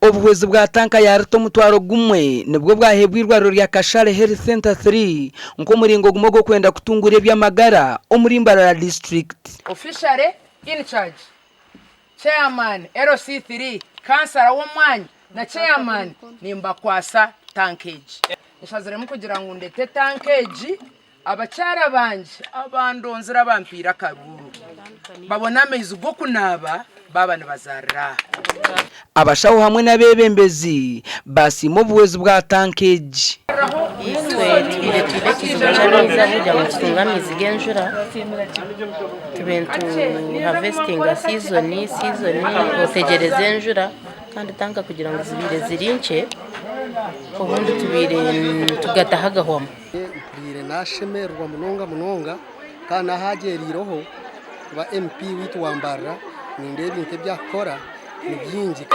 Obuhwezi bwa tanka ya rita 1000 nibwo bwaheebwa eirwariro rya Kashare Health Centre 3 nk'omuringo gumwe ogw'okwenda kutunguura eby'amagara omuri Mbarara disiturikiti. Officially in charge, Chairman LC3, Kansara w'omwanya na Chairman nimbakwasa tanka egi. Nshaziremu kugira ngu ndete tanka egi abakyara bangye abandonzire abampiire akaruuru babone amaizi g'okunaaba baaba nibazaarira aha. Abashaho hamwe n'abeebembezi baasiima obuhwezi bwa tanka egi. Itwe tubaire twine ekizibu ky'amaizi ahabw'okugira ngu nitutunga amaizi g'enjura tube nituhavesitinga sizoni sizoni otegyereza enjura kandi tanka kugira ngu zibaire ziri nkye obundi tubaire nitugataho agahwamu. Mpuriire nashemererwa munonga munonga kandi n'ahu agyeriireho kuba MP waitu wa Mbarara nindeeba ebintu ebi arikukora ni bingi.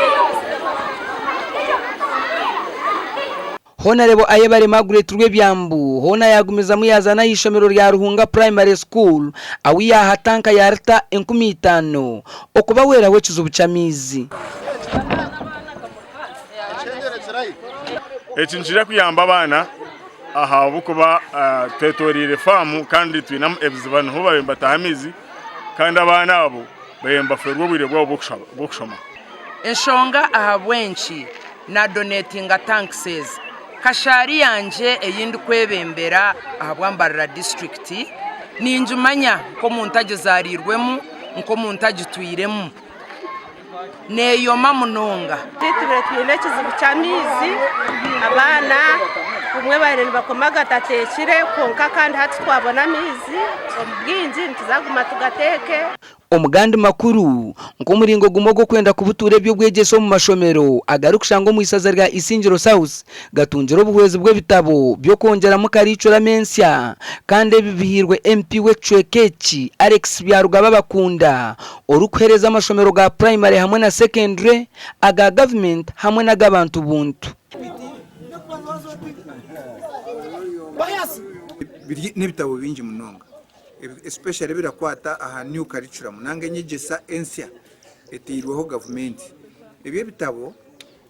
Honarebo Ayebare Margaret Rwebyambu hoona yaagumizamu yaaza n'aha ishomero rya Ruhunga Primary School ahu yaaha tanka ya rita 5000 okubahweraho ekizibu ky'amaizi. Eki nikiija kuyamba abaana ahabw'okuba twetoreire faamu kandi twine ebiziba niho bariyo nibataha amaizi kandi abaana abo bariyo nibafeerwa obwire bwabo bw'okushoma. Enshonga ahabw'enki nadonetinga tanks ezi, Kashaari yangye ei ndikwebembera ahabwa Mbarara disiturikiti ningimanya nk'omuntu agizaariirwemu, nk'omuntu agitwiremu. Neeyoma munonga. Tubire twine ekizibu ky'amaizi, abaana obumwe babaire nibakoma gatateekire kwonka kandi hati twabona amaizi omu bwingi nituza kuguma tugateeke. Omu gandi makuru, nk'omuringo gumwe ogw'okwenda kubutuura eby'obwegyese omu mashomero agarikushangwa omu isaza rya Isingiro South gatungire obuhwezi bw'ebitabo by'okwongyeramu kariicuramu ensya kandi ebi bihairwe MP w'ekicweka eki Alex Byarugaba Bakunda orikuheereza amashomero ga purayimare hamwe na sekendure aga gavumenti hamwe n'ag'abantu buntu. Biri n'ebitabo bingi munonga especially ebirakwata aha new curriculum nanga enyegyesa ensya eteirweho gavumenti. Ebi ebitabo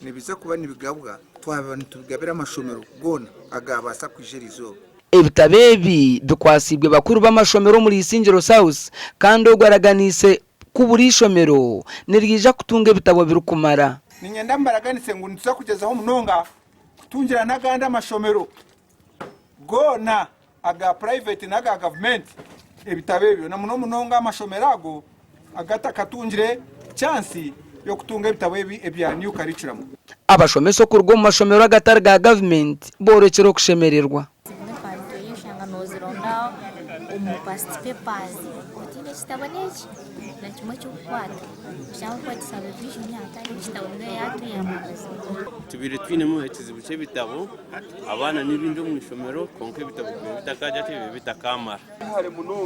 nibiza kuba nibigabwa twaba nitubigabira amashomero goona agabaasa kwija eriizooba. Ebitabo ebi bikwatsiibwe bakuru b'amashomero omuri Isingiro South kandi ogwo araganiise ku buri ishomero niriija kutunga ebitabo birikumara. Niinyenda mbaraganise ngu nituza kugyezaho munonga kutungira n'agandi amashomero goona aga purayiveti n'aga gavumenti ebitabo ebyo na muno munonga amashomero ago agatakatungire chansi y'okutunga ebitabo ebi ebya new curriculum. Abashomesa okuruga omu mashomero agatari ga gavumenti boorekire okushemererwa. Zimwe twaba nitweyeshanga nozironda omu past papers otiine kitabo neki nakimwe ekyokukwata oshanga orikwegyesa revision hatariho ekitabo mbwenu yatuyamba mazima. Tubaire twinemu ekizibu ky'ebitabo, abaana ni baingi omu ishomero kwonka ebitabo bibaire bitakaagira ki bibaire bitakamara.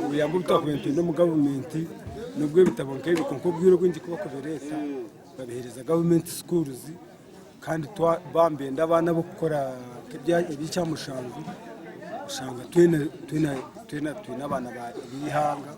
Obuyambi obu twakubaire nitwenda omu gavumenti n'obw'ebitabo nk'ebi kwonka obwire obwingi ku barikubireeta babiheereza gavumenti schools kandi bambenda abaana ab'okukora eby'ekyamushanju oshanga twena twena twena twine abaana b'eihanga.